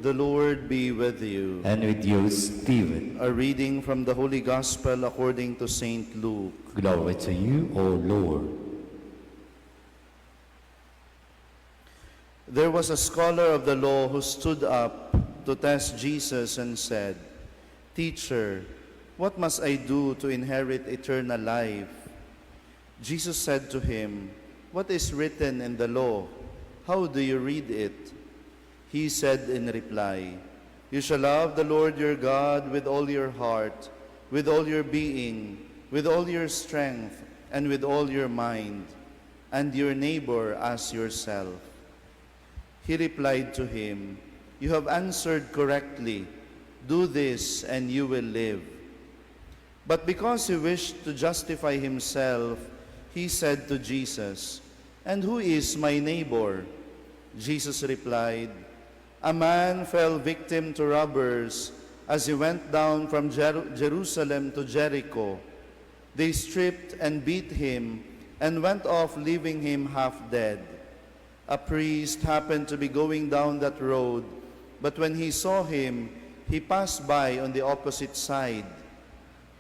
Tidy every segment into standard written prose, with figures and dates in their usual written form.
The Lord be with you. And with your spirit. A reading from the Holy Gospel according to St. Luke. Glory to you, O Lord. There was a scholar of the law who stood up to test Jesus and said, "Teacher, what must I do to inherit eternal life?" Jesus said to him, "What is written in the law? How do you read it?" He said in reply, "You shall love the Lord your God with all your heart, with all your being, with all your strength, and with all your mind, and your neighbor as yourself." He replied to him, "You have answered correctly. Do this and you will live." But because he wished to justify himself, he said to Jesus, "And who is my neighbor?" Jesus replied, "A man fell victim to robbers as he went down from Jerusalem to Jericho. They stripped and beat him and went off, leaving him half dead. A priest happened to be going down that road, but when he saw him, he passed by on the opposite side.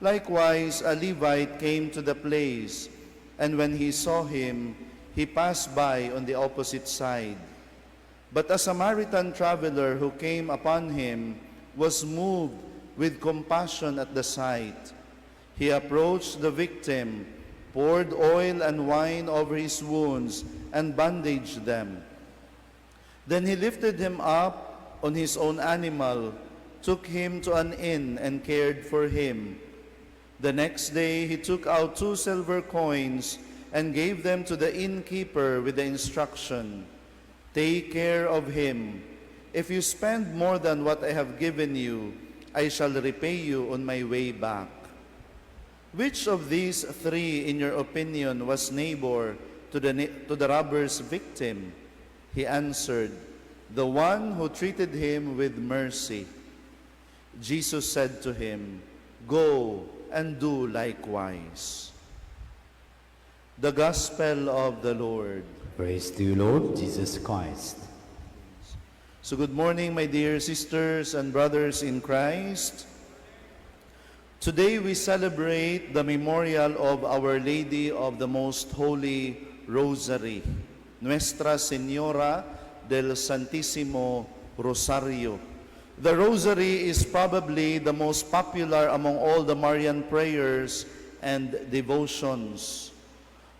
Likewise, a Levite came to the place, and when he saw him, he passed by on the opposite side. But a Samaritan traveler who came upon him was moved with compassion at the sight. He approached the victim, poured oil and wine over his wounds, and bandaged them. Then he lifted him up on his own animal, took him to an inn, and cared for him. The next day he took out 2 silver coins and gave them to the innkeeper with the instruction, 'Take care of him. If you spend more than what I have given you, I shall repay you on my way back.' Which of these three, in your opinion, was neighbor to the robber's victim?" He answered, "The one who treated him with mercy." Jesus said to him, "Go and do likewise." The Gospel of the Lord. Praise to you, Lord Jesus Christ. So good morning, my dear sisters and brothers in Christ. Today we celebrate the memorial of Our Lady of the Most Holy Rosary, Nuestra Señora del Santísimo Rosario. The Rosary is probably the most popular among all the Marian prayers and devotions.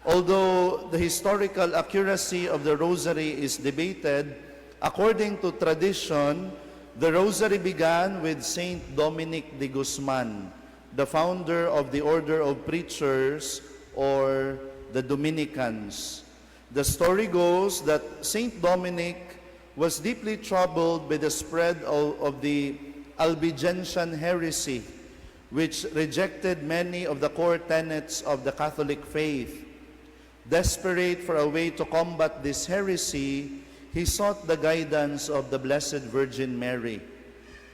Although the historical accuracy of the Rosary is debated, according to tradition, the Rosary began with Saint Dominic de Guzman, the founder of the Order of Preachers, or the Dominicans. The story goes that Saint Dominic was deeply troubled by the spread of the Albigensian heresy, which rejected many of the core tenets of the Catholic faith. Desperate for a way to combat this heresy, he sought the guidance of the Blessed Virgin Mary.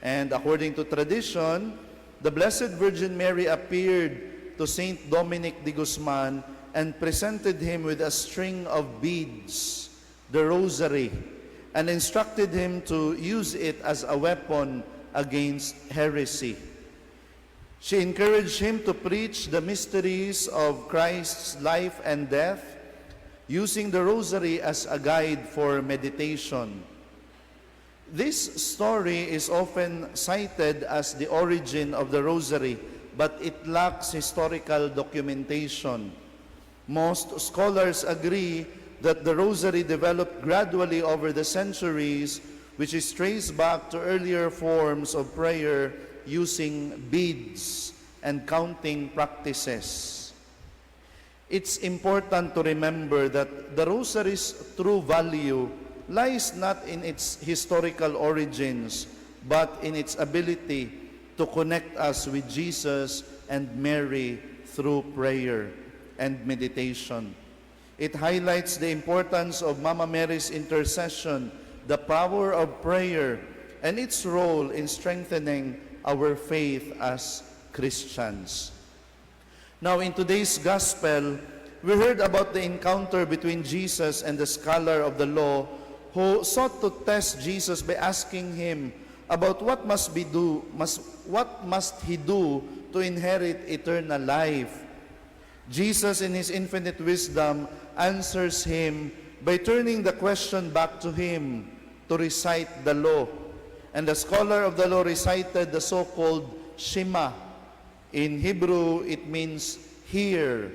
And according to tradition, the Blessed Virgin Mary appeared to Saint Dominic de Guzman and presented him with a string of beads, the rosary, and instructed him to use it as a weapon against heresy. She encouraged him to preach the mysteries of Christ's life and death, using the rosary as a guide for meditation. This story is often cited as the origin of the rosary, but it lacks historical documentation. Most scholars agree that the rosary developed gradually over the centuries, which is traced back to earlier forms of prayer using beads and counting practices. It's important to remember that the rosary's true value lies not in its historical origins, but in its ability to connect us with Jesus and Mary through prayer and meditation. It highlights the importance of Mama Mary's intercession, the power of prayer, and its role in strengthening our faith as Christians. Now, in today's gospel, we heard about the encounter between Jesus and the scholar of the law who who sought to test Jesus by asking him about what must he do to inherit eternal life. Jesus, in his infinite wisdom, answers him by turning the question back to him to recite the law. And the scholar of the law recited the so-called Shema. In Hebrew, it means "hear."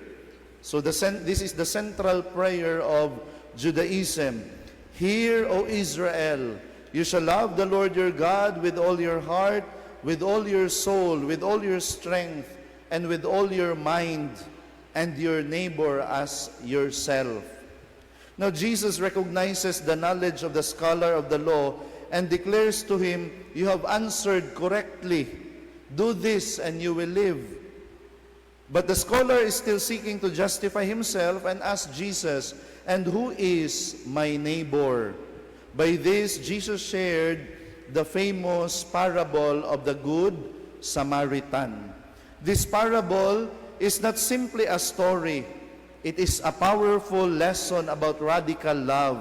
So this is the central prayer of Judaism. "Hear, O Israel, you shall love the Lord your God with all your heart, with all your soul, with all your strength, and with all your mind, and your neighbor as yourself." Now Jesus recognizes the knowledge of the scholar of the law and declares to him, "You have answered correctly. Do this and you will live." But the scholar is still seeking to justify himself and asks Jesus, "And who is my neighbor?" By this, Jesus shared the famous parable of the Good Samaritan. This parable is not simply a story. It is a powerful lesson about radical love.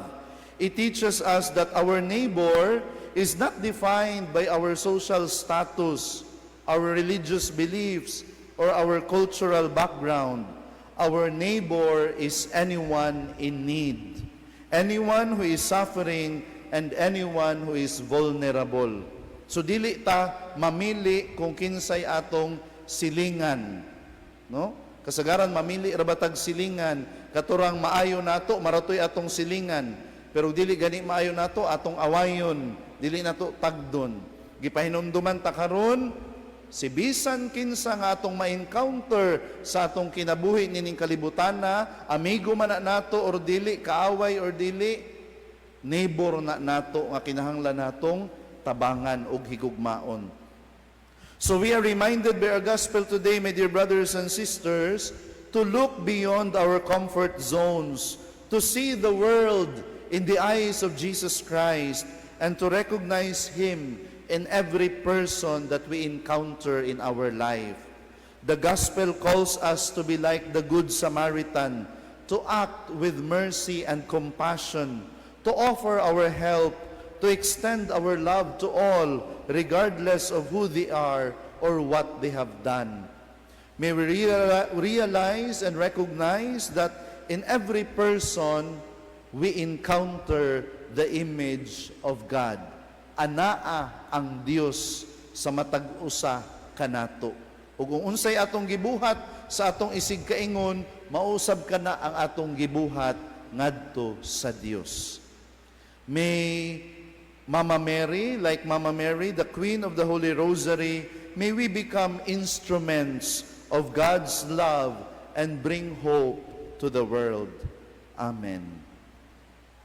It teaches us that our neighbor is not defined by our social status, our religious beliefs, or our cultural background. Our neighbor is anyone in need, anyone who is suffering, and anyone who is vulnerable. So dili ta mamili kung kinsay atong silingan, no? Kasagaran mamili ra ba tag silingan, katurang maayo nato, mao ra toy atong silingan. Pero dili gani maayo nato, atong awayon, dili nato tagdon. Gipahinumduman ta karon si bisan kinsa nga atong ma-encounter sa atong kinabuhi nining kalibutana, amigo man na nato or dili, kaaway or dili, neighbor na nato nga kinahanglan natong tabangan og higugmaon. So we are reminded by our gospel today, my dear brothers and sisters, to look beyond our comfort zones, to see the world in the eyes of Jesus Christ, and to recognize Him in every person that we encounter in our life. The gospel calls us to be like the Good Samaritan, to act with mercy and compassion, to offer our help, to extend our love to all, regardless of who they are or what they have done. May we realize and recognize that in every person, we encounter the image of God. Anaa ang Dios sa matag usa kanato. Ug kung unsay atong gibuhat sa atong isigkaingon, mausab kana ang atong gibuhat ngadto sa Dios. May Mama Mary, like Mama Mary, the Queen of the Holy Rosary, may we become instruments of God's love and bring hope to the world. Amen.